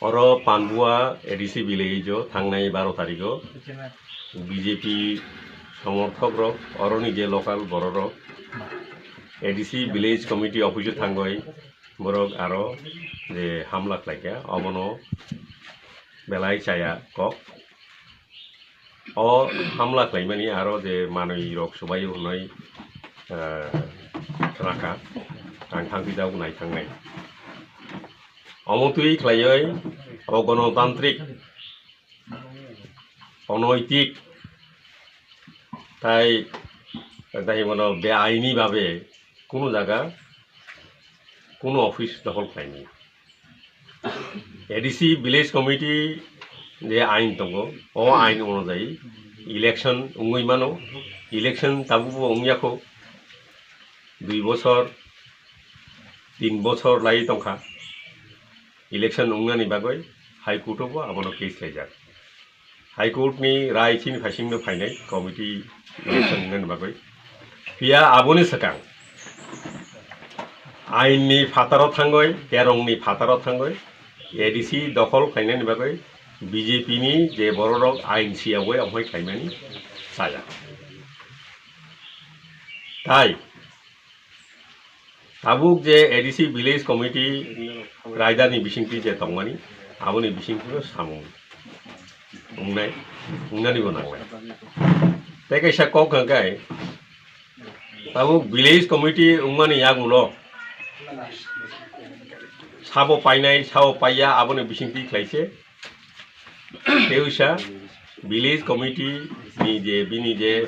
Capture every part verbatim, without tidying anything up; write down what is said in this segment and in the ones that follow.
Oro Panbua A D C village o thangnai baro tarikh o B J P somorthok rok, oroni je local borok rok A D C village committee office o thangwi borok aro je hamla khlaikha, obono belai chaya kok. O hamla khlaimani aro je manwi rok subai hwnwi, eh, khwnakha, ang thangpijak nai thangnai. Omo twi khlaiwi o gonotantrik, onaitik, tai, tai bono beaini babe kunu jaga, kunu office dokhol khlaimani. A D C village committee je ain tongo, o ain onujayi election wngwi mano. Election tabukbo wngya kho, dui bochor, tin bochor lai tongkha. Election wngnani bagwi High Court o bo abono case laijak. High Court ni rai chini phaisingno phainai committee election wngnani bagwi. Phiya aboni swkang ain ni phataro thangwi, terong ni phataro thangwi A D C dokhol khlainani bagwi B J P ni je bororok ain siyawai amhai khlaimani chaya. Tai tabuk je A D C village committee raidani bisingtwi je tongmani, aboni bisingtwino samung wngnai, wngnanibo nangnai. Tei kaisa kok hwnkhe, tabuk village committee wngmani yagulo sabo painai, sabo paiya, aboni bisingtwi khlaise. Tei uisa village committee ni je, bini je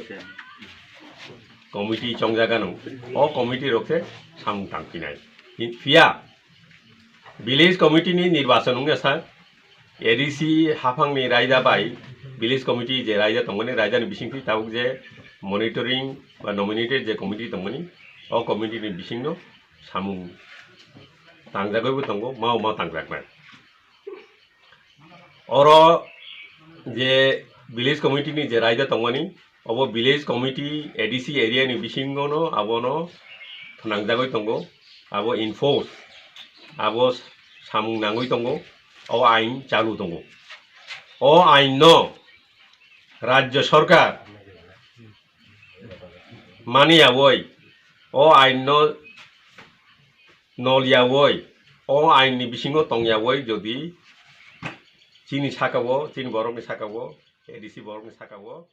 committee chongjagano, o committee rok se samung tangphinai. Phiya village committee ni nirbachon wngya sak, A D C haphangni raida bai village committee je raida tongmani, raidani bisingtwi tabuk je monitoring ba nominated je committee tongmani, o committee ni bisingno samung tangjagwibo tongo, mao ma tangjaknai. Oro je village committee ni je raida tongmani, obo village committee A D C area ni bisingo no abono phnangjagwi tongo, abo enforce, abo samung nangwi tongo, o ain chalu tongo. O ain no Rajya Sarkar maniyawoi, o ain no nolyawoi, o ain ni bisingo tongyawoi, jodi chini saka o, chini borok ni saka o, A D C borok ni saka o